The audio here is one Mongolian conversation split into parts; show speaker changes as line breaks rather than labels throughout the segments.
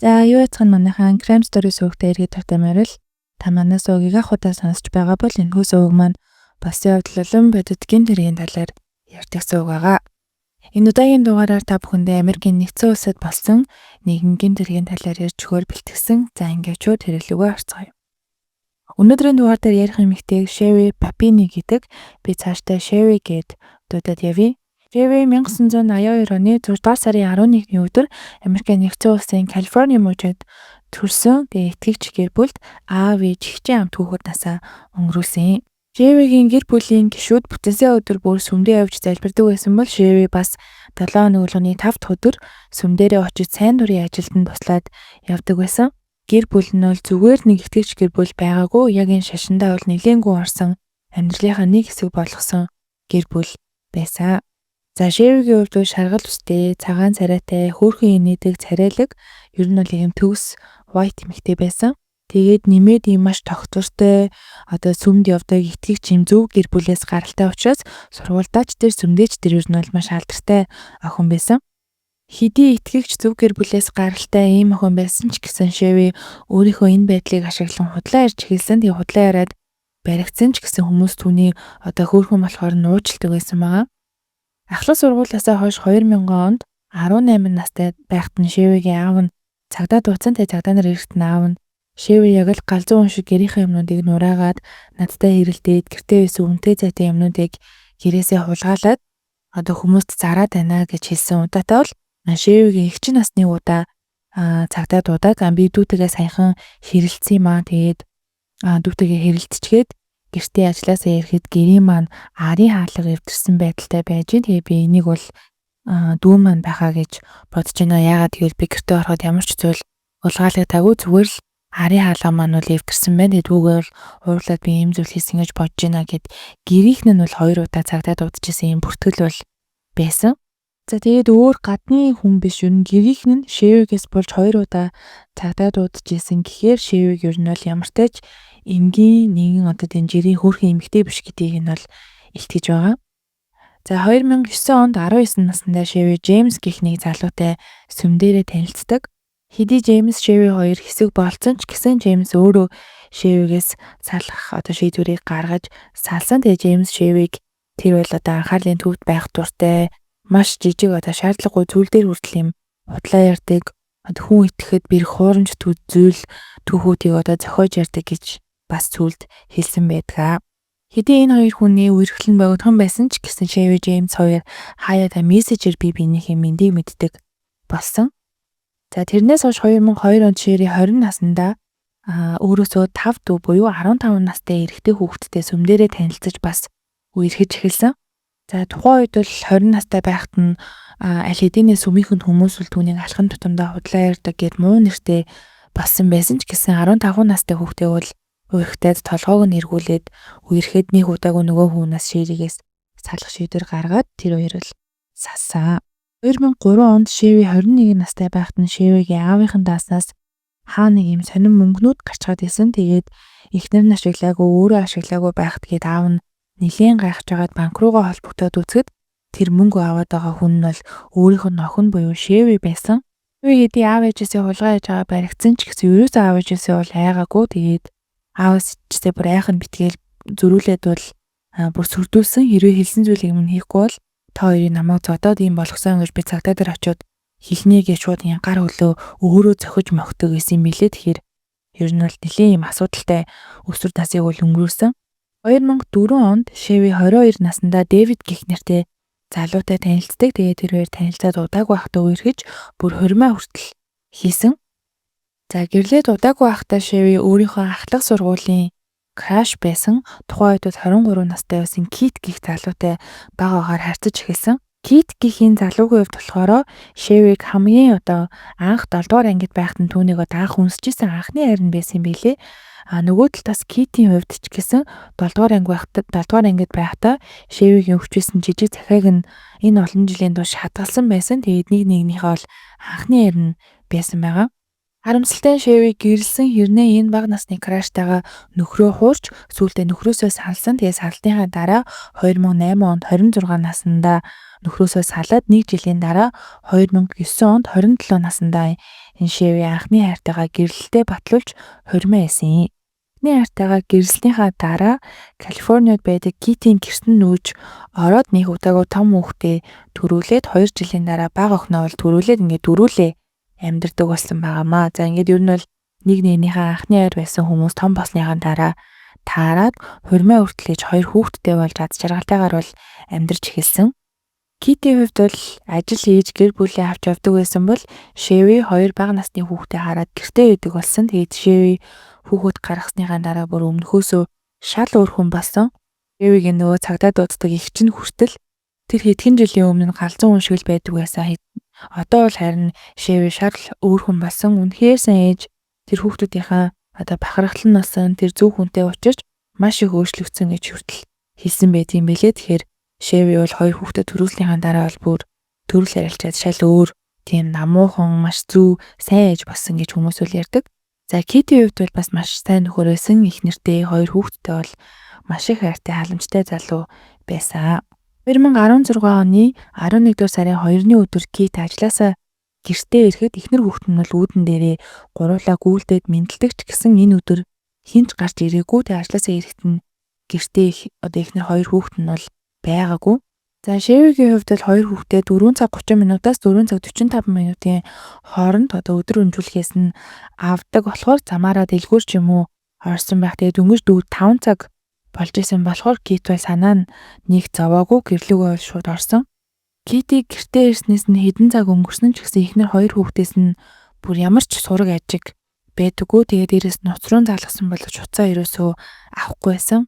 За юу яцхан манайхан Crime Story сувагтай эргээд тавтай морил. Та манай сувгийг анх удаа сонсч байгаа бол энэхүү суваг маань болсон явдал болон бодит гэмт хэргийн талаар ярьдаг суваг байгаа. Энэ удаагийн дугаараар та бүхэндээ Америкийн нэгдсэн улсад болсон нэгэн гэмт хэргийн талаар ярьж өгөхөөр бэлтгэсэн. За ингээд шууд хэрэглүүгээ орцгоё. Өнөөдрийн дугаар дээр ярих эмэгтэйг Sherry Papini гэдэг, би цаашдаа Sherry гэд дуудаад явъя. Sherry 1982 оны 6 дугаар сарын 11-ний өдөр Америкийн нэгдсэн улсын Калифорни мужид төрсөн. Тэгээ итгэгч гэр бүлд аав ээж эгчийн хамт хүүхэд насаа өнгөрүүлсэн. Sherry-гийн гэр бүлийн гишүүд бүтэн сайн өдөр бүр сүмдээ явж залбирдаг байсан бол Sherry бас 7 хоног болгоны 5 дахь өдөр сүм дээрээ очиж сайн дурын ажилд нь туслаад явдаг байсан. Гэр бүл нь бол зүгээр нэг итгэгч гэр бүл байгаагүй, яг энэ шашиндаа бол нэлээнгүй орсон, амьдралынхаа нэг хэсэг болгосон гэр бүл байсан. За Sherry-гийн хувьд бол шаргал үстэй, цагаан царайтай, хөөрхөн инээдэг, царайлаг, ер нь бол ийм төгс white эмэгтэй байсан. Тэгээд нэмээд ийм маш тогтвортой, одоо сүмд явдаг итгэгч ийм зөв гэр бүлээс гаралтай учраас сургуульдаа ч тэр сүмдээ ч тэр ер нь бол маш алдартай охин байсан. Хэдий итгэгч зөв гэр бүлээс гаралтай ийм охин байсан ч гэсэн Sherry өөрийнхөө энэ байдлыг ашиглан худлаа ярьж эхэлсэн. Тэгээ худлаа яриад баригдсан ч гэсэн хүмүүс түүний одоо хөөрхөн болохоор нуучилдаг байсан байгаа. Ахлах сургуулиасаа хойш 2000 онд 18 настай байхад нь Sherry-гийн аав нь цагдаа дуудсан. Тэгээ цагдаа нар ирэхэд нь аав нь Sherry яг л галзуу хүн шиг гэрийнхээ юмнуудыг нураагаад, надтай хэрэлдээд, гэртээ байсан үнэтэй зайтай юмнуудыг гэрээсээ хулгайлаад одоо хүмүүст зараад байна гэж хэлсэн удаатай бол Sherry-гийн эгч насны удаа цагдаа дуудаад, би дүүтэйгээ саяхан хэрэлдсэн юм аа. Тэгээд дүүтэйгээ хэрэлдчихээд гэртээ ажилласаа ирэхэд гэрийн маань арын хаалга эвдэрсэн байдалтай байж гин. Тэгээ би энийг бол дүү маань байхаа гэж бодож байна. Яагаад гэвэл би гэртээ ороход ямар ч зүйл хулгайлагдаагүй, зүгээр л арын хаалга маань бол эвдэрсэн байна. Тэгээ дүүгээ бол уурлаад би ийм зүйл хийсэн гэж бодож байна гэд гэрийнх нь бол хоёр удаа цагдаа дуудаж исэн юм бүртгэл бол байсан. За тэгээд өөр гадны хүн биш, ер нь гэрийнх нь Sherry-гээс болж хоёр удаа цагдаа дуудаж исэн гэхээр Sherry-г ер нь бол ямартай ч энгийн нэгэн одоо тийм жирийн хөөрхөн эмэгтэй биш гэдгийг нь бол илтгэж байгаа. За 2009 онд 19 наснда Sherry James гэх нэг залуутай сүм дээрээ танилцдаг. Хэдий James, Sherry хоёр хэсэг болцсон ч гэсэн James өөрөө Sherry-гээс салах одоо шийдвэрийг гаргаж салсан. Тэгээ James Sherry-г тэр бол одоо анхаарлын төвд байх дуртай, маш жижиг одоо шаардлагагүй зүйл дээр хүртэл юм худлаа ярьдаг, хүн итгэхэд бэрх хуурамч зүйл түүхүүдийг одоо зохиож ярьдаг гэж бас зүйлд хэлсэн байдаг. Хэдий энэ хоёр хүний үерхэл нь богинохон байсан ч гэсэн Sherry, James хоёр хаяада мессежээр бие биенийхээ мэндийг мэддэг болсон. За тэрнээс хойш 2002 онд Sherry 20 наснда өөрөөсөө 5 дүү буюу 15 настай эрэгтэй хүүхэдтэй сүм дээрээ танилцаж бас үерхэж эхэлсэн. За тухайн үед бол 20 настай байхад нь аль хэдийнэ сүмийнх нь хүмүүс бол түүнийг алхам тутамдаа худлаа ярьдаг гэд муу нэртэй болсон байсан ч гэсэн 15 настай хүүхдээ бол үерхээд, толгойг нь эргүүлээд үерхэд нэг удаагүй нөгөө хүнээс, Sherry-гээс салах шийдвэр гаргаад тэр хоёр л салсан. 2003 онд Sherry 21 настай байхад нь Sherry-гийн аавынхын дааснаас хаа нэг юм сонин мөнгнүүд гарчгаад исэн. Тэгээд эхнэр нь ашиглаагүй, өөрөө ашиглаагүй байхад гээд аав нь нэлээн гайхаж байгаад банк руугаа холбогдоод үзэхэд тэр мөнгө аваад байгаа хүн нь бол өөрийнх нь охин буюу Sherry байсан. Sherry хэдий аав ээжээсээ хулгай хийж байгаа баригдсан ч гэсэн ерөөсөө аав ээжээсээ бол айгаагүй. Тэгээд ааваас ээжээсээ бүр айх нь битгээл зөрүүлээд бол бүр сүрдүүлсэн. Хэрвээ хэлсэн зүйлийг минь хийхгүй бол та хоёрыг намайг зодоод ийм болгосон гэж би цагдаа дээр очиод хэлнэ гэж шууд юм гар хөлөө өөрөө зохиж мохдог гэсэн юм билээ. Тэгэхээр ер нь бол нэлээн юм асуудалтай өсвөр насыг бол өнгөрөөсөн. 2004 онд Sherry 22 наснда Дэвид гэх нэртэй залуутай танилцдаг. Тэгээд тэр хоёр танилцаад удаагүй байхдаа үерхэж, бүр хурмаа хүртэл хийсэн. За гэрлээд удаагүй байхдаа Sherry өөрийнхөө ахлах сургуулийн crush байсан, тухайн үед 23 настай байсан Кит гэх залуутай бага агаар харьцаж эхэлсэн. Кит гэх энэ залуугийн хувьд болохоор Sherry-г хамгийн одоо анх 7 дугаар ангид байхад нь түүнийг одоо анх үнсчихсэн анхны хайр нь байсан юм билээ. А нөгөө талд бас Китийн хувьд ч гэсэн 7 дугаар анги байхдаа, 7 дугаар ангид байхдаа Sherry-гийн өгч байсан жижиг захиаг нь энэ олон жилийн турш хадгалсан байсан. Тэгээд нэг нэгнийхээ бол анхны хайр нь байсан байгаа. Харамсалтай нь Sherry гэрлэсэн хэрнээ энэ бага насны crush тайгаа нөхрөө хуурч, сүүлдээ нөхрөөсөө салсан. Тэгээ салсныхаа дараа 2008 онд 26 наснда нөхрөөсөө салаад 1 жилийн дараа 2009 онд 27 наснда энэ Шеви анхны хайртайгаа гэрлэлтээ батлуулж хуримаа исэн. Анхны хайртайгаа гэрлэснийхаа дараа Калифорниад байдаг Китийн гэрт нь нүүж ороод нэг удаагүй том хүүхдээ төрүүлээд 2 жилийн дараа бага охиноо бол төрүүлээд ингээд дөрүүлээ амьдардаг болсон байгаамаа. За ингээд ер нь бол нэг нэгнийхээ анхны хайр байсан хүмүүс том болсныхаа дараа таарад хуримаа хүртэл ээж 2 хүүхэдтэй болж аз жаргалтайгаар бол амьдарч эхэлсэн. Китийн хувьд бол ажил хийж гэр бүлээ авч явдаг байсан бол Шеви 2 бага насны хүүхдээ хараад гэртээ байдаг болсон. Тэгээд Шеви хүүхэд гаргасныхаа дараа бүр өмнөхөөсөө шал өөр хүн болсон. Шевигийн нөгөө цагдаа дууддаг эгч нь хүртэл тэр хэдхэн жилийн өмнө нь галзуу хүн шиг л байдаг байсан. Одоо бол харин Шеви шал өөр хүн болсон. Үнэхээр сайн ээж тэр хүүхдүүдийнхаа одоо бахархал нь болсон, тэр зөв хүнтэй учирч маш их өөрчлөгдсөн гэж хүртэл хэлсэн байт юм билээ. Тэгэхээр Шеви бол 2 хүүхдэд төрүүлснийхаа дараа бол бүр төрөл арилжаад шал өөр тийм намуухан маш зөв сайн ээж болсон гэж хүмүүс үл ярьдаг. За Китийн хувьд бол бас маш сайн нөхөр байсан. Их нэртэй 2 хүүхэдтэй бол маш их хайртай халамжтай залуу байсан. 2016 оны 11 дугаар сарын 2-ны өдөр Кит ажлаасаа гэртээ ирэхэд эхнэр хүүхэд нь бол үүдэн дээрээ гуруулаа гүйлдээд мэндэлдэг ч гэсэн энэ өдөр хэн ч гарч ирээгүй. Тэгээ ажлаасаа ирэхэд нь гэртээ одоо эхнэр 2 хүүхэд нь бол байгаагүй. За Шевигийн хувьд бол 2 хүүхдээ 4 цаг 30 минутаас 4 цаг 45 минутын хооронд одоо өдөр өнжүүлэхээс нь авдаг болохоор замаараа дэлгүүр ч юм уу орсон байх. Тэгээ дөнгөж 4 5 цаг болж исэн болохоор Кит бол санаа нь нэг зовоогүй гэрлүүгээ бол шууд орсон. Китийг гэртээ ирснээс нь хэдэн цаг өнгөрсөн ч гэсэн эхнэр 2 хүүхдээс нь бүр ямар ч сураг ажиг байдаггүй. Тэгээ дээрээс нуц руу залгасан боловч утсаа ерөөсөө авахгүй байсан.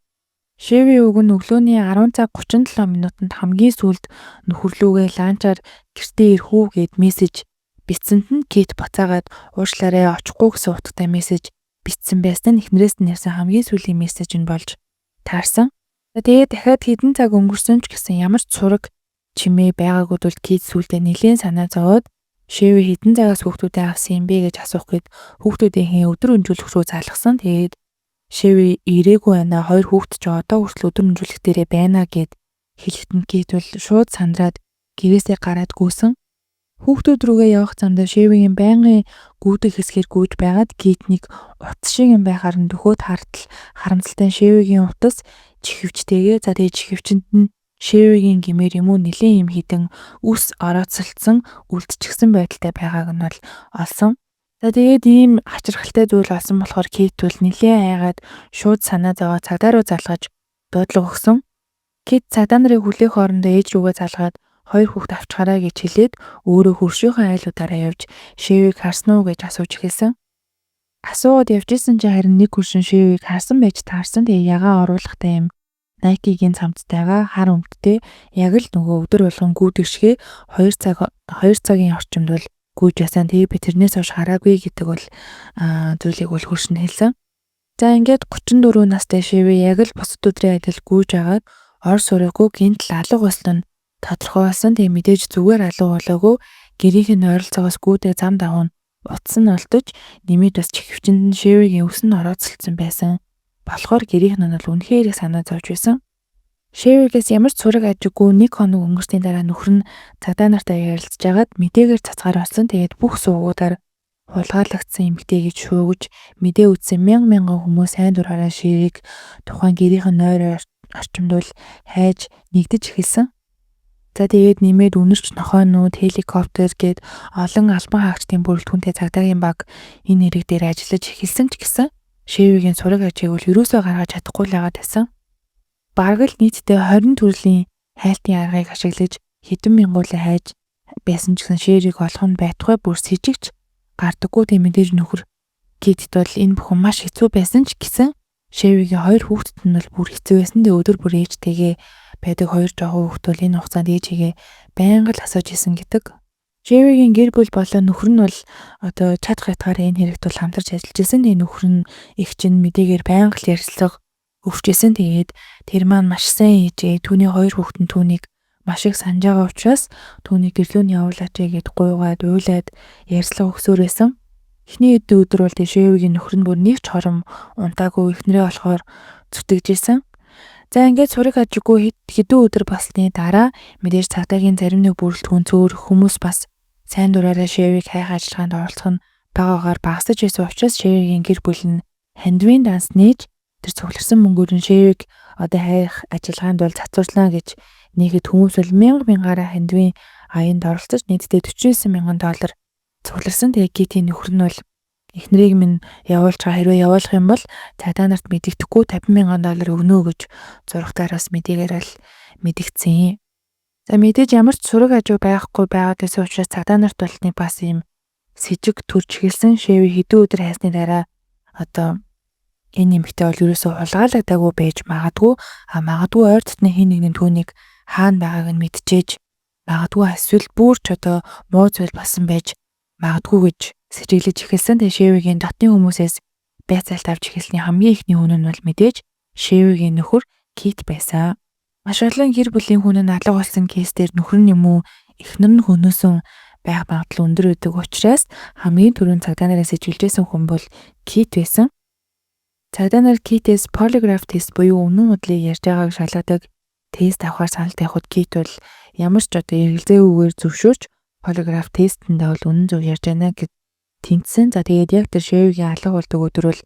Шеви үг нь өглөөний 10 цаг 37 минутанд хамгийн сүүлд нөхөрлүүгээ ланчаар гэртээ ирэх үү гэд мессеж бичсэнд нь Кит буцаагаад уучлаарай очихгүй гэсэн утгатай мессеж бичсэн байсан нь эхнэрээс нь ярьсан хамгийн сүүлийн мессеж нь болж таарсан. Тэгээд дахиад хэдэн цаг өнгөрсөн ч гэсэн ямар ч сураг чимээ байгаагүй тул Кит сүүлдээ нэлээн санаа зовоод Шеви хэдэн цагаас хүүхдүүдээ авсан юм бэ гэж асуух гээд хүүхдүүдийнхээ өдөр өнжүүлэх рүү залгасан. Тэгээд Шеви ирээгүй байна. 2 хүүхэд ч одоо хүртэл өдөр өнжүүлэх дээрээ байна гэд хэлэхэд нь Кит бол шууд сандраад гэрээсээ гараад гүйсэн. Хүүхдүүд рүүгээ явах замдаа Шевигийн байнгын гүйдэг хэсгээр гүйж байгаад Кит нэг утас шиг юм байхаар нь дөхөөд хартал харамсалтай Шевигийн утас чихвчтэйгээ. За тэгээ чихвчэнд нь Шевигийн гимээр юм уу нэлээн юм хідэн үс орооцолдсон үлдчихсэн байдалтай байгааг нь бол олсон. За тэгээд ийм хачирхалтай зүйл олсон болохоор Кит бол нэлээн айгаад шууд санаа зовоо цагдаа руу залгаж дуудлага өгсөн. Кит цагдаа нарыг хүлээх хоорондоо ээж рүүгээ залгаад 2 хүүхд авчгаарай гэж хэлээд өөрөө хөршийнхөө айлуудаараа явж Шевиг харсан уу гэж асууж эхэлсэн. Асуугаад явж исэн чинь харин нэг хөршин Шевиг харсан байж таарсан. Тэгээ ягаан оруулахтай юм Nike-гийн цамцтайгаа хар өмдтэй яг л нөгөө өдөр болгон гүйдэг шигэ 2 цаг 2 цагийн орчимд бол гүйж ясан. Тэгээ би тэрнээс хойш хараагүй гэдэг бол зүйлийг бол хөршин хэлсэн. За ингээд 34 настай Шеви яг л бусад өдрийн адил гүйж агаад ор сураагүй гинт л алга болсон нь тодорхой болсон. Тэгээ мэдээж зүгээр алга болоогүй гэрийнх нь ойролцоогоос гүйдэг зам давуу нь утас нь олдож нэмээд бас чихвчэнд нь Шевигийн үс нь орооцолдсон байсан. Болохоор гэрийнх нь бол үнэхээр их санаа зовж байсан. Шевигээс ямар ч сураг ажиггүй 1 хоног өнгөрсний дараа нөхөр нь цагдаа нартай ярилцж агаад мэдээгээр цацгаар болсон. Тэгээд бүх сувгуудаар хулгайлагдсан эмэгтэй гэж шуугиж мэдээ үзсэн мянган мянган хүмүүс сайн дураараа Шевиг тухайн гэрийнх нь нойр орчимд бол хайж нэгдэж эхэлсэн. За тэгээд нэмээд үнэрч нохойнууд, хеликоптер гээд олон албан хаагчдын бүрэлдэхүүнтэй цагдаагийн баг энэ хэрэг дээр ажиллаж эхэлсэн ч гэсэн Шевигийн сураг ажийг бол ерөөсөө гаргаж чадахгүй л байгаад байсан. Бараг л нийтдээ 20 төрлийн хайлтын аргыг ашиглаж хэдэн мянгуулаа хайж байсан ч гэсэн Шевиг олох нь байтугай бүр сэжигч гардаггүй. Тийм мэдээж нөхөр Китд бол энэ бүхэн маш хэцүү байсан ч гэсэн Шевигийн 2 хүүхдэд нь бол бүр хэцүү байсан. Тэгээ өдөр бүр ээжтэйгээ байдаг 2 жоохон хүүхд бол энэ хугацаанд ээжигээ байнга л асууж исэн гэдэг. Шевигийн гэр бүл болон нөхөр нь бол одоо чадах ятгаараа энэ хэрэгт бол хамтарч ажиллаж исэн. Тэгээ нөхөр нь их чинь мэдээгээр байнга л ярилцлага өгч исэн. Тэгээд тэр маань маш сайн ээжээ. Түүний 2 хүүхэд нь түүнийг маш их санаж байгаа учраас түүнийг гэрлөө нь явуулаач гэд гуйгаад уйлаад ярьцлага өгсөөр байсан. Эхний хэдэн өдөр бол тэгээ Шевигийн нөхөр нь бүр нэг ч хором унтаагүй эхнэрээ болохоор зүтгэж исэн. За ингээд сураг ажиггүй хэдэн өдөр болсны дараа мэдээж цагдаагийн зарим нэг бүрэлдэхүүн цөөр хүмүүс бас сайн дураараа Шэвиг хайх ажиллагаанд оролцох нь багаагаар багасаж байсан учраас Шэвигийн гэр бүл нь хандивын данс нээж тэр цугларсан мөнгөөр нь Шэвиг одоо хайх ажиллагаанд бол зарцуулнаа гэж нийгэд хүмүүс бол мянга мянгаараа хандивын аянд оролцож нийтдээ 49 мянган доллар цугларсан. Тэгээ Китийн нөхөр нь бол эхнэрийг минь явуулж байгаа, хэрвээ явуулах юм бол цагдаа нарт мэдэгдэхгүй 50 мянган доллар өгнө гэж зурагтаар бас мэдээгээр л мэдэгдсэн. За мэдээж ямар ч сураг хажуу байхгүй байгаад байсан учраас цагдаа нарт бол нэг бас ийм сэжиг төрж эхэлсэн. Шэви хэдэн өдөр хайсны дараа одоо энэ эмэгтэй бол ерөөсөө хулгайлагдаагүй байж магадгүй. А магадгүй ойр дотны хэн нэгний түүнийг хаана байгааг нь мэдчээж магадгүй, эсвэл бүр ч одоо муу зүйл болсон байж магадгүй гэж сэжиглэж эхэлсэн. Тэгээ Шэвигийн дотны хүмүүсээс байцаалт авч эхэлсний хамгийн эхний хүн нь бол мэдээж Шэвигийн нөхөр Кит байсан. Маш олон гэр бүлийн хүн нь алга болсон case дээр нөхөр нь юм уу эхнэр нь хөнөөсөн байх магадлал өндөр байдаг учраас хамгийн түрүүнд цагдаа нараас сэжиглэжсэн хүн бол Кит байсан. Цагдаа нар Китээс polygraph тест буюу үнэн худлыг ярьж байгааг шалгадаг тест авахар санал тавихад Кит бол ямар ч одоо эргэлзээгүйгээр зөвшөөрч polygraph тестэндээ бол үнэн зөв ярьж байна гэж тэнцсэн. За тэгээд яг тэр Шэвигийн алга болдог өдөр бол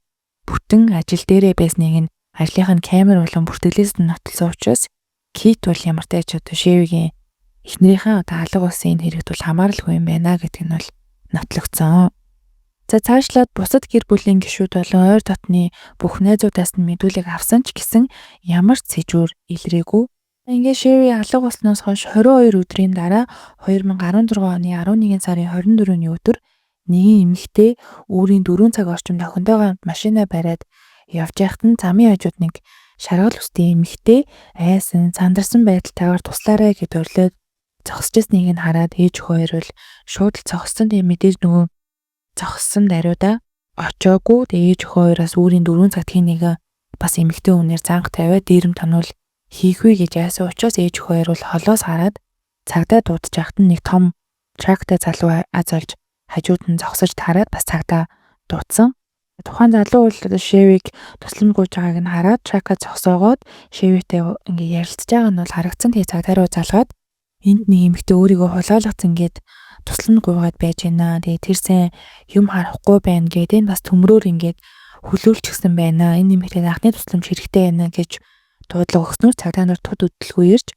бүтэн ажил дээрээ байсныг нь ажлынх нь камер болон бүртгэлээс нь нотолсон учраас Кит бол ямар ч тач одоо Шэвигийн эхнэрийнхээ одоо алга болсон энэ хэрэгт бол хамааралгүй юм байна гэдг нь бол нотлогдсон. За цаашлаад бусад гэр бүлийн гишүүд болон ойр дотны бүх найзуудаас нь мэдүүлэг авсан ч гэсэн ямар ч сэжүүр илрээгүй. Ингээд Шэви алга болсноос хойш 22 өдрийн дараа 2016 оны 11 сарын 24-ний өдөр нэгэн эмэгтэй үүрийн 4 цаг орчимд охинтойгоо машинаа бариад явж байхад нь замын хажууд нэг шаргал үстэй эмэгтэй айсан, сандарсан байдалтайгаар туслаарай гэд орилоод зогсож байсныг нь хараад ээж хоёр бол шууд л зогссон. Тэгээ мэдээж нөгөө зогссон даруйда очоогүй. Тэгээ ээж хоёроос үүрийн 4 цагт хин нэгэн бас эмэгтэй хүнээр занх тавиад дээрэм тануул хийх вэ гэж айсан учраас ээж хоёр бол холоос хараад цагдаа дуудаж байхад нь нэг том truck тай залуу аз олж хажууд нь зогсож тараад бас цагдаа дуудсан. Тухайн залуу бол Шэвиг тусламж гуйж байгааг нь хараад truck аа зогсоогоод Шэвитэй ингээ ярилцж байгаа нь бол харагдсан. Тэгээ цагдаа руу залгаад энд нэг эмэгтэй өөрийгөө хулгайлгацсан гээд тусламж гуйгаад байж байна. Тэгээ тэр сайн юм харахгүй байна гээд энэ бас төмрөөр ингээд хүлүүлчихсэн байна. Энэ эмэгтэйд анхны тусламж хэрэгтэй байна гэж дуудлага өгснөөр цагдаа нар туд үдэлгүй ирж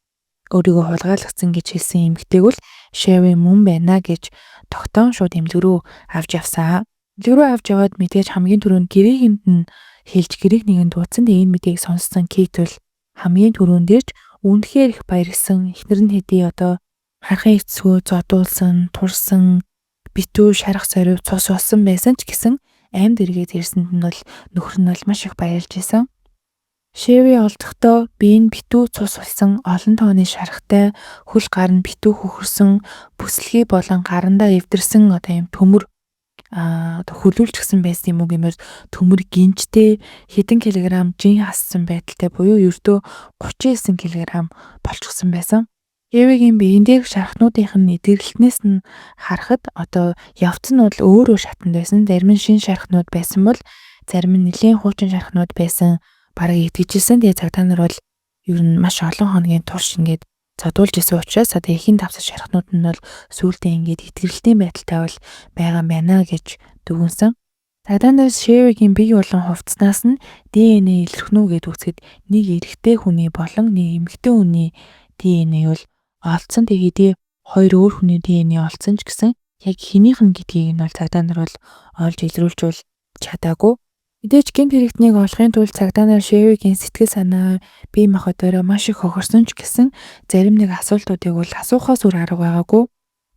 өөрийгөө хулгайлгацсан гэж хэлсэн эмэгтэйг бол Шэви мөн байна гэж тогтоон шууд эмнэлэг рүү авч явсан. Эмнэлэг рүү авч яваад мэдээж хамгийн түрүүнд гэрээгэнд нь хэлж гэрээг нэгэн дуудсан. Тэгээ энэ мэдээг сонссон Кейт бол хамгийн түрүүнд ирж үнэхээр их баярлсан. Эхнэр нь хэдий одоо харахын эцсгөө зодуулсан, турсан, битүү шарах сорив цус болсон байсан ч гэсэн амьд эргээд ирсэнд нь бол нөхөр нь бол маш их баярлж исэн. Шэви олдохдоо бие нь битүү цус болсон, олон тооны шарахтай, хөл гар нь битүү хөхөрсөн, бүслэхий болон гарандаа эвдэрсэн одоо юм төмөр одоо хөлүүлчихсэн байсан юм уу гэмээр төмөр гинжтэй хэдэн килограмм жин хассан байдалтай буюу ердөө 39 кг болчихсон байсан. Эвигийн биеийн дээрх шархнуудынх нь эдгэрэлтнээс нь харахад одоо явц нь бол өөр өөр шатанд байсан. Зарим нь шин шархнууд байсан бол зарим нь нэлээн хуучин шархнууд байсан. Бараг итгэжсэн. Тэгээ цагдаа нар бол ер нь маш олон хоногийн турш ингээд зодуулж исэн учраас одоо эхийн давсар шархнууд нь бол сүүлдээ ингээд итгэрэлтийн байдалтай бол байгаа юм байна гэж дүгнсэн. Цагдаа нар Шэвигийн бие болон хувцснаас нь ДНХ илэрхнэ үү гэд үзэхэд нэг эрэгтэй хүний болон нэг эмэгтэй хүний ДНХ бол олдсон. Тэгээд хоёр өөр хүний ДНХ олдсон ч гэсэн яг хэнийх нь гэдгийг нь бол цагдаа нар бол олж илрүүлж бол чадаагүй. Мэдээж гэмт хэрэгтнийг олохын тулд цагдаа нар Шэвигийн сэтгэл санаа, бие махбодороо маш их хохирсон ч гэсэн зарим нэг асуултуудыг бол асуухаас өөр арга байгаагүй.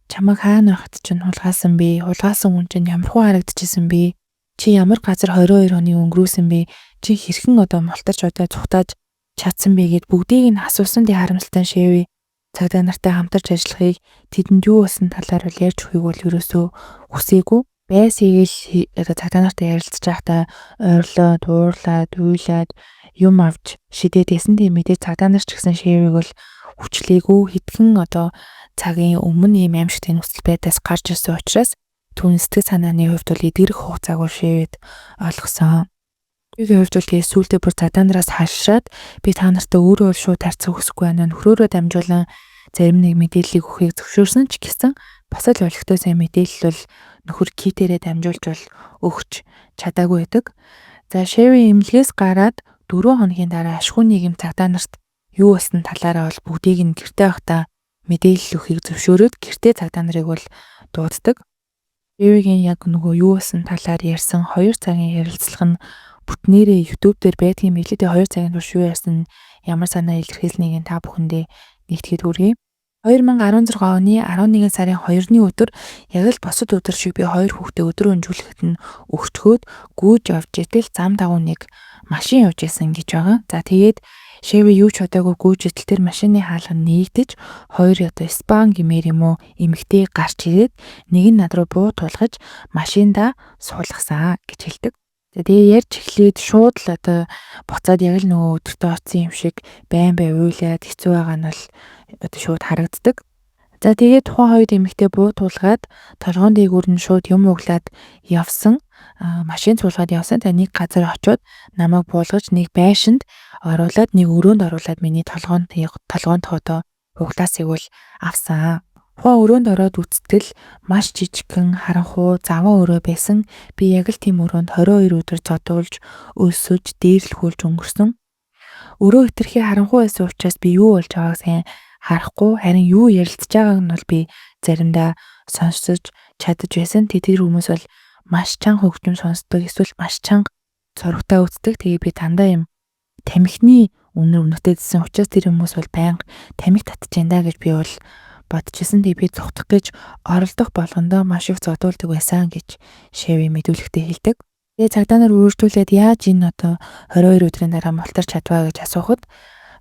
Чамайг хаана байхад чинь хулгайлсан бэ? Хулгайлсан хүн чинь ямар хуу харагдчихсан бэ? Чи ямар газар 22 оны өнгөрөөсөн бэ? Чи хэрхэн одоо мултарч одоо цухтааж чадсан бэ гэд бүгдийг нь асуусан. Тэг харамсалтай Шэви цагдаа нартай хамтарч ажиллахыг, тэдэнд юу болсон талаар бол ярьж өгөхийг бол ерөөсөө хүсээгүй. Байс хийгээл одоо цагдаа нартай ярилцж байхдаа ойрлоод, уурлаад, уйлаад юм авч шидээд байсан. Тийм мэдээж цагдаа нар ч гэсэн Шэвиг бол хүчлээгүй. Хэдхэн одоо цагийн өмнө ийм аимшигтай нөхцөл байдлаас гарч ирсэн учраас түүний сэтгэл санааны хувьд бол эдгэрэх хугацааг бол Шэвид олгосон. Шэвигийн хувьд бол тэгээ сүүлдээ бүр цагдаа нараас хашраад би та нартай өөрөө бол шууд харьцах хүсэхгүй байна. Нөхрөөрөө дамжуулан зарим нэг мэдээллийг өгөхийг зөвшөөрсөн ч гэсэн бас л олигтой сайн мэдээлэл бол нөхөр Китэрээ дамжуулж бол өгч чадаагүй байдаг. За Шэви эмнэлгээс гараад 4 хоногийн дараа ашгүй нийгэм цагдаа нарт юу болсон талаараа бол бүгдийг нь гэртээ байхдаа мэдээлэл өгөхийг зөвшөөрөөд гэртээ цагдаа нарыг бол дууддаг. Шэвигийн яг нөгөө юу болсон талаар ярьсан 2 цагийн ярилцлага нь бүтнээрээ YouTube дээр байдгийн билээ. Тэгээ 2 цагийн турш юу ярьсан, ямар санаа илэрхийлснийг та бүхэндээ нэгтгэхэд хүргэе. 2016 оны 11 сарын 2-ны өдөр яг л босод өдөр шиг би хоёр хүүхдээ өдрөө өнжүүлэхэд нь өгчхөөд гүйж явж идэл зам дагуу нэг машин явж исэн гэж байгаа. За тэгээд Шэви юу ч бодоогүй гүйж идэл тэр машины хаалга нээгдэж хоёр одоо испан гэмээр юм уу эмэгтэй гарч ирээд нэг нь над руу буу тулгаж машиндаа суулгасан гэж хэлдэг. За тэгээ ярьж эхлээд шууд л одоо буцаад яг л нөгөө өдөртөө очсон юм шиг байн бай уйлаад хэцүү байгаа нь бол одоо шууд харагддаг. За тэгээд тухайн хоёр эмэгтэй буу тулгаад толгоон дээгүүр нь шууд юм углаад явсан. Машин суулгаад явсан. Тэгээ нэг газар очиод намайг буулгаж нэг байшинд оруулаад нэг өрөөнд оруулаад миний толгоонд одоо углаасыг бол авсан. Тухайн өрөөнд ороод үзтэл маш жижигхэн харанхуй заван өрөө байсан. Би яг л тийм өрөөнд 22 өдөр зодуулж, өлсөж, дээрлэхүүлж өнгөрсөн. Өрөө хэтэрхий харанхуй байсан учраас би юу болж байгааг сайн харахгүй, харин юу ярилцж байгааг нь бол би заримдаа сонсож чадаж байсан. Тэр хүмүүс бол маш чанга хөгжим сонсдог, эсвэл маш чанга зурагтай үздэг. Тэгээ би дандаа юм тамхины үнэр үнэтэйдсэн учраас тэр хүмүүс бол байнга тамхи татж да гэж би бол бодчихсон. Тэгээ би зүхтах гэж оролдох болгондоо маш их зодуулдаг байсан гэж Шэви мэдүүлэгтээ хэлдэг. Тэгээ цагдаа нар үргэлжлүүлээд яаж энэ одоо 22 өдрийн дараа мултарч чадваа гэж асуухад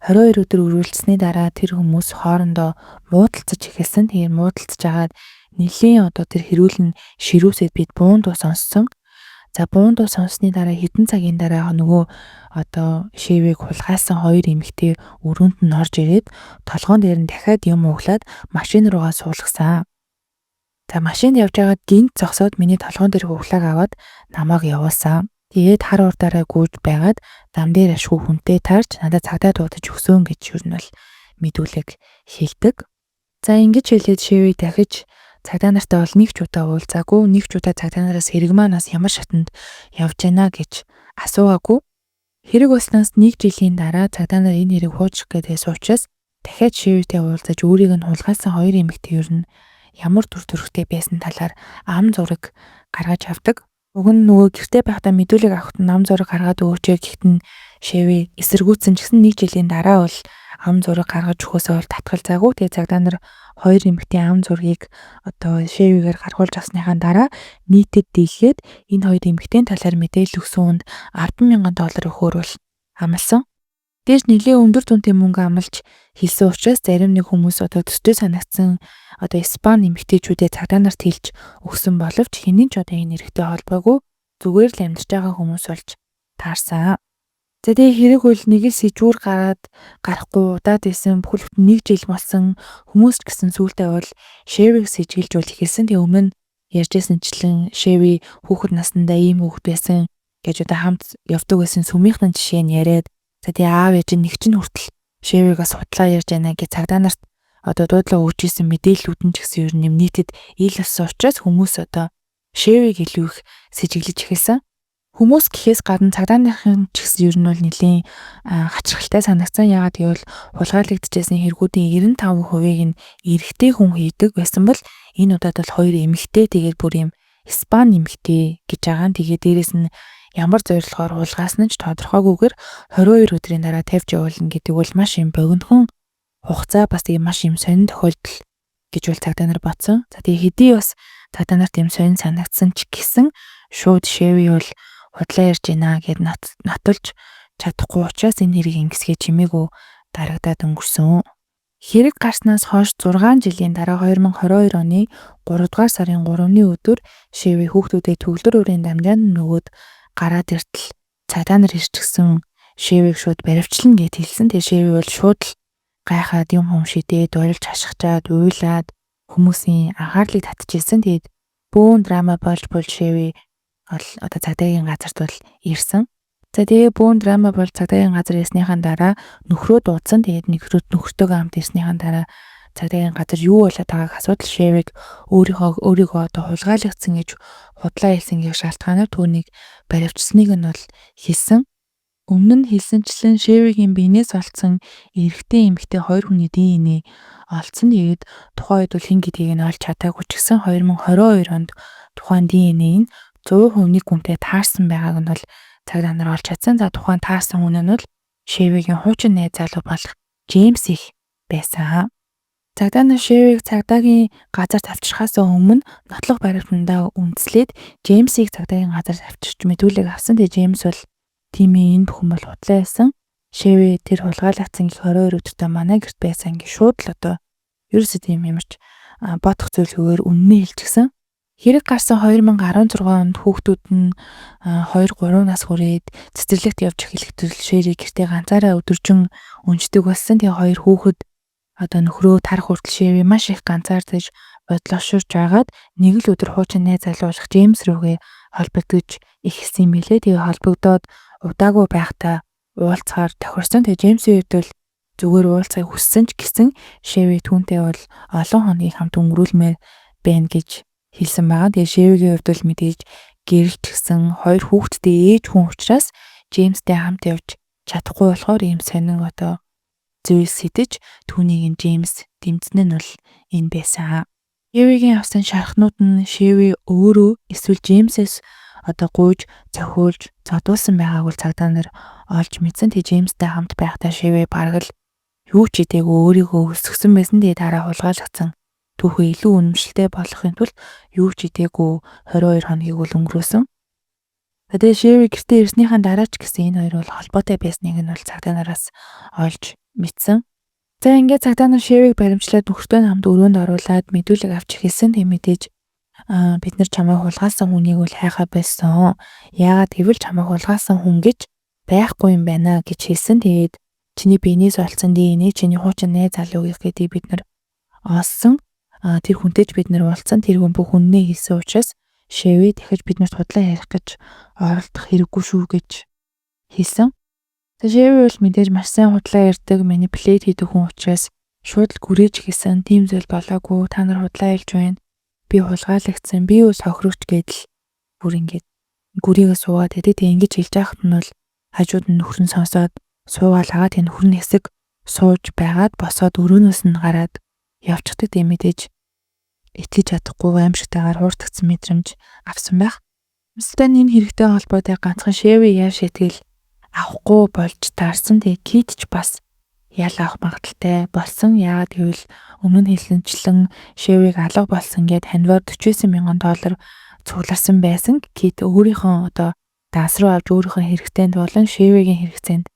22 өдөр үргэлжлсэний дараа тэр хүмүүс хоорондоо муудалцаж эхэлсэн. Тэгээ муудалцаж агаад нэлийн одоо тэр хэрүүл нь ширүүсэд бид буун дуу сонссон. За буун дуу сонссны дараа хэдэн цагийн дараа нөгөө одоо Шэвийг хулгайлсан хоёр эмэгтэй өрөөнд нь орж ирээд толгоон дээр нь дахиад юм углаад машин руугаа суулгасан. За машинд явж байгаад гинт зогсоод миний толгоон дээрх углааг аваад намайг явуулсан. Тэгээд хар урдаараа гүйж байгаад зам дээр ашгүй хүнтэй таарч надад цагдаа дуудаж өгсөн гэж юу нь бол мэдүүлэг хэлдэг. За ингэж хэлээд Шэви дахиж цагдаа нартай бол нэг ч удаа уулзаагүй, нэг ч удаа цагдаа нараас хэрэг манаас ямар шатанд явж байна гэж асуугаагүй. Хэрэг болсноос нэг жилийн дараа цагдаа нар энэ хэрэг хуучих гэдээс учраас дахиад Шэвитэй уулзаж өөрийг нь хулгайлсан хоёр эмэгтэй ер нь ямар дүр төрхтэй байсан талаар ам зураг гаргаж авдаг. Уг нь нөгөө гэрте байхдаа мэдүүлэг авахт нь ам зураг гаргаад өгөөч гэхэд нь Шэви эсэргүүцсэн ч гэсэн нэг жилийн дараа бол ам зураг гаргаж өгөхөөсөө бол татгалзаагүй. Тэгээ цагдаа нар хоёр эмэгтэй ам зургийг одоо Шэвигээр гаргуулж авсныхаа дараа нийтэд дийлгээд энэ хоёр эмэгтэйн талаар мэдээлэл өгсөн хүнд $10,000 өгөхөөр бол амласан. Дээрс нэлээд өндөр дүнтэй мөнгө амлаж хэлсэн учраас зарим нэг хүмүүс одоо төстэй санагдсан одоо испан эмэгтэйчүүдэд цагдаа нарт хэлж өгсөн боловч хинэн ч одоо энэ эрэгтэй холбоогүй зүгээр л амьдарч байгаа хүмүүс болж таарсан. За тэгээ хэрэг үл нэг л сэжүүр гараад гарахгүй удаад исэн, бүхэл бүтэн нэг жил болсон хүмүүс ч гэсэн сүүлдээ бол Шэвиг сэжиглэж бол эхэлсэн. Тэгээ өмнө нь ярьжсэнчлэн Шэви хүүхэд наснда ийм хүүхэд байсан гэж одоо хамт явдаг байсан сүмийнхний жишээ нь яриад, за тэгээ аав ээж нь нэг чинь хүртэл Шэвигээс судлаа ярьж байна гэж цагдаа нарт одоо дуудлага өгч исэн мэдээллүүд нь ч гэсэн ер нь нийтэд ил болсон учраас хүмүүс одоо Шэвиг илүү их сэжиглэж эхэлсэн. Хүмүүс гэхээс гадна цагдаа нарын ч гэсэн ер нь бол нэлийн хачирхалтай санагдсан. Яагаад гэвэл хулгайлагдчихсан хэрэгүүдийн 95%-ийг нь эрэгтэй хүн хийдэг байсан бол энэ удаад бол хоёр эмэгтэй, тэгээд бүр юм испан эмэгтэй гэж байгаа нь. Тэгээд дээрэс нь ямар зорилгоор хулгайлсан нь ч тодорхойгүйгээр 22 өдрийн дараа тавьж явуулна гэдэг бол маш юм богинохон хугацаа, бас тийм маш юм сонин тохиолдол гэж бол цагдаа нар бодсон. За тэгээ хэдий бас цагдаа нарт юм сонин санагдсан ч гэсэн шууд Шэви бол худлаа ярьж байна гэд нотолж чадахгүй учраас энэ хэрэг ингэсгээ чимээгүй дарагдаад өнгөрсөн. Хэрэг гарснаас хойш 6 жилийн дараа 2022 оны 3 дугаар сарын 3-ны өдөр Шэви хүүхдүүдэд төгөлдөр өрийн дамжаанд нөгөөд гараад иртэл цагдаа нар ирчихсэн Шэвиг шууд баривчлана гэд хэлсэн. Тэгээ Шэви бол шууд л гайхаад юм хум шидээд, уйлж хашгичаад, уйлаад хүмүүсийн анхаарлыг татчихсан. Тэгээд бөөн драма болж Шэви бол одоо цагдаагийн газарт бол ирсэн. За тэгээ бөөн драма бол цагдаагийн газар ирснийхэн дараа нөхрөө дуудсан. Тэгээд нөхөртөөгөө хамт ирснийхэн дараа цагдаагийн газар юу болоод байгааг асуудал Шевиг өөрийгөө одоо хулгайлагдсан гэж худлаа хэлсэн гэх шалтгаанаар түүнийг баривчсныг нь бол хэлсэн. Өмнө нь хэлсэнчлэн Шевигийн биенээс олдсон эрэгтэй эмэгтэй хоёр хүний ДНХ олдсон. Тэгээд тухайн үед бол хэн гэдгийг нь олж чадаагүй ч гэсэн 2022 онд тухайн ДНХ нь 100% нэг хүнтэй таарсан байгааг нь бол цагдаа нар олж чадсан. За тухайн таарсан хүн нь бол Шевигийн хуучин найз залуу болох Джеймс их байсан. Цагдаа нар Шевиг цагдаагийн газарт авчрахаас өмнө нотлох баримтандаа үндэслээд Джеймсийг цагдаагийн газарт авчирч мэдүүлэг авсан. Тэгээ Джеймс бол тийм ээ, энэ бүхэн бол худлаа байсан. Шеви тэр хулгайлагдсан гэх 22 өдөртөө манай гэрт байсан гэж шууд л одоо ерөөсөө тийм ямарч бодох зүйлгүйгээр үнэнээ хэлчихсэн. Хэрэг гарсан 2016 онд хүүхдүүд нь 2 3 нас хүрээд цэцэрлэгт явж эхлэхдээ Шери гэртээ ганцаараа өдөржин өнждөг болсон. Тэгээ хоёр хүүхэд одоо нөхрөө тарах хүртэл Шеви маш их ганцаардаж бодлогоширч байгаад нэг л өдөр хуучин найз залуу болох Джеймс рүүгээ холбогдож эхэлсэн юм билээ. Тэгээ холбогдоод удаагүй байхдаа уулзахаар тохирсон. Тэгээ Джеймсийн хувьд бол зүгээр уулзахыг хүссэн ч гэсэн Шеви түүнтэй бол олон хоногийг хамт өнгөрүүлмээр байна гэж хэлсэн байгаа. Тэгээ Шевигийн хувьд бол мэдээж гэрэлтгсэн хоёр хүүхэдтэй ээж хүн учраас Джеймстэй хамт явж чадахгүй болохоор ийм сонин одоо зүйл сэтэж түүнийг нь Джеймс дэмжсэн нь бол энэ байсан. Шевигийн авсан шархнууд нь Шеви өөрөө эсвэл Джеймсээс одоо гуйж зохиулж зодуулсан байгааг бол цагдаа нар олж мэдсэн. Тэгээ Джеймстэй хамт байхдаа Шеви бараг л юу ч идээгүй өөрийгөө өсгсөн байсан. Тэгээ дараа хулгайлагдсан түүхээ илүү үнэмшилтэй болгохын тулд юу ч идээгүй 22 хоногийг бол өнгөрөөсөн. Тэгээ Шеви гэртээ ирснийхэн дараа ч гэсэн энэ хоёр бол холбоотой байсныг нь бол цагдаа нараас олж мэдсэн. За ингээд цагдаа нар Шевиг баримтлаад нөхөртэй хамт өрөөнд оруулаад мэдүүлэг авч эхэлсэн. Тийм мэдээж бид нар чамайг хулгайлсан хүнийг бол хайхаа болсон. Яагаад гэвэл чамайг хулгайлсан хүн гэж байхгүй юм байна гэж хэлсэн. Тэгээд чиний биенээс олдсон ДНХ чиний хуучин найз залуугийнх гэдгийг бид нар олсон. Тэр хүнтэй ч бид нар уулзсан. Тэр хүн бүх үннээ хэлсэн учраас Шеви дахиж биднэрт худлаа ярих гэж оролдох хэрэггүй шүү гэж хэлсэн. Шеви бол мэдээж маш сайн худлаа ярьдаг, manipulate хийдэг хүн учраас шууд л гүрээж хэлсэн. Тийм зүйл болоогүй. Та нар худлаа ярьж байна. Би хулгайлагдсан. Би бол хохирогч гэдэл бүр ингээд гүрийгээ суугаад байдаг. Тэгээ ингэж хэлж байхад нь бол хажууд нь нөхөр нь сонсоод суугаал хагаад тэр нөхөр нь хэсэг сууж байгаад босоод өрөөнөөс нь гараад явчихдаг. Тэгээ мэдээж итгэж чадахгүй аимшигтайгаар хууртагцсан мэдрэмж авсан байх. Мстэн энэ хэрэгтэй холбоотой ганцхан Шеви яв шийтгэл авахгүй болж таарсан. Тэгээ Кит ч бас ял авах магадлалтай болсон. Яагаад гэвэл өмнө нь хэлсэнчлэн Шевиг алга болсон гэд ханвар 49,000 доллар цугларсан байсан. Кит өөрийнхөө одоо данс руу авч өөрийнхөө хэрэгцээнд болон Шевигийн хэрэгцээнд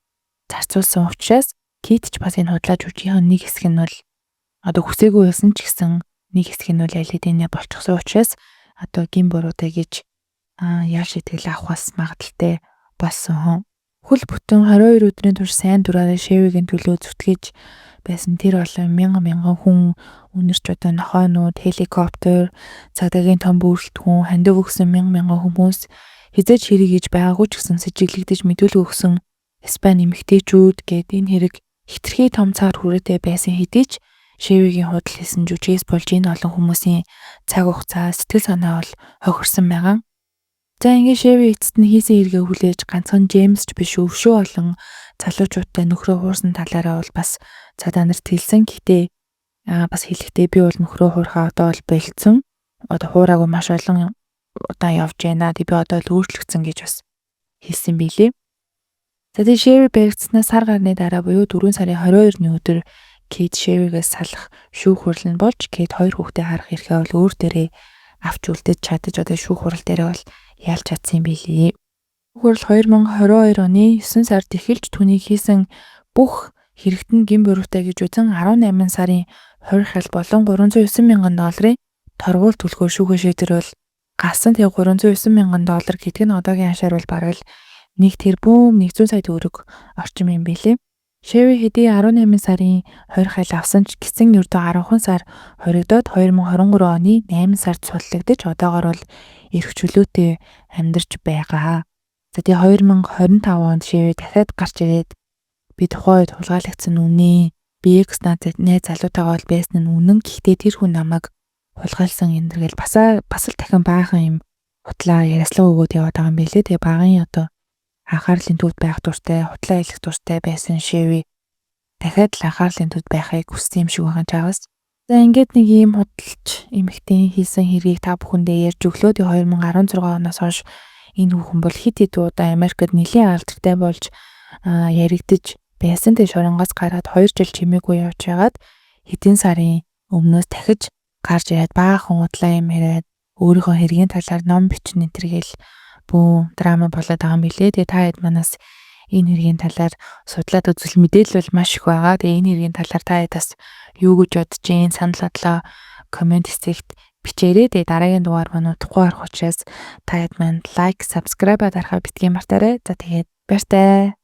зарцуулсан учраас Кит ч бас энэ худлаа жүжигийнхэн нэг хэсэг нь бол одоо хүсээгүй байсан ч гэсэн нэг хэсэг нь бол аль хэдийнэ болчихсон учраас одоо гин буруутай гэж ял шийтгэл авах бас магадлалтай болсон. Хөл бүтэн 22 өдрийн турш сайн дураараа Шевигийн төлөө зүтгэж байсан тэр олон мянган мянган хүн үнэрч одоо нохойнууд, хеликоптер, цагдаагийн том бүрэлдэхүүн, хандив өгсөн мянган мянган хүмүүс хизээж хэрэг хийж байгаагүй ч гэсэн сэжиглэгдэж мэдүүлэг өгсөн Испани эмэгтэйчүүд гээд энэ хэрэг хитрхи том цаар хүрээтэй байсан хэдий ч Шевигийн худал хийсэн жүжигээс болж энэ олон хүмүүсийн цаг хугацаа, сэтгэл санаа бол хохирсон байгаа. За ингээд Шеви эцэст нь хийсэн хэрэгээ хүлээж ганцхан Джеймс ч биш өвшөө олон залуучуудтай нөхрөө хуурсан талаараа бол бас цагдаа нарт хэлсэн. Гэхдээ бас хэлэхдээ би бол нөхрөө хуурхаа одоо бол болцсон. Одоо хуураагүй маш олон удаа явж байна. Тэг би одоо л өөрчлөгдсөн гэж бас хэлсэн билээ. За тэгээ Шеви баригдсанаас сар гарны дараа буюу 4 сарын 22-ны өдөр Кейт Шевигээс салах шүүх хурал нь болж Кейт хоёр хүүхдээ харах эрхээ бол өөр дээрээ авч үлдээж чадаж одоо шүүх хурал дээрээ бол ялж чадсан юм билээ. Хурал 2022 оны 9 сард эхэлж түүнийг хийсэн бүх хэрэгт нь гин буруутай гэж үзэн 18 сарын 20 хял болон 309 мянган долларын торгуул төлөхөөр шүүхээ шийдвэр бол гарсан. Тэгээ 309 мянган доллар гэдэг нь одоогийн хашаар бол бараг л 1 тэрбум 100 сая төгрөг орчим юм билээ. Шеви хэдий 18 сарын 20 хайл авсан ч гэсэн ердөө 10 сар хоригдоод 2023 оны 8 сард суллагдаж одоогор бол эрх чөлөөтэй амьдарч байгаа. За, тэгээ 2025 онд Шеви дахиад гарч ирээд би тухайн үед хулгайлагдсан үнэн, би ex найз залуутайгаа бол байсан нь үнэн, гэхдээ тэр хүн намайг хулгайлсан энэ гэл бас л дахин баахан юм хутлаа яриаслага өгөөд яваад байгаа юм билээ. Тэгээ багын одоо анхаарлын төвд байх дуртай, хутлаа хэлэх дуртай байсан Шеви дахиад л анхаарлын төвд байхыг хүссэн юм шиг байгаа Чавас. За, ингээд нэг ийм худалч эмэгтэй хийсэн хэргийг та бүхэндээ ярьж өглөө. Тэгээ 2016 оноос хойш энэ хүүхэн бол хэд хэд удаа Америкт нэлээд алдартай болж яригдаж байсан. Тэгээ шоронгоос гараад 2 жил чимээгүй явж байгаад хэдэн сарын өмнөөс дахиж гарч ирээд баахан худлаа юм яриад, өөрийнхөө хэргийн талаар ном бичнэ энэ гэл бүүн драма болоод байгаа юм билээ. Тэгээ та хэд манаас энэ хэргийн талаар судлаад үзвэл мэдээлэл бол маш их байгаа. Тэгээ энэ хэргийн талаар та хэд бас юу гэж бодож гин, санал бодлоо comment хэсэгт бичээрэй. Тэгээ дараагийн дугаар маань удахгүй гарах учраас та хэд маань like, subscribe дарахаа битгий мартаарай. За, тэгээд баяртай.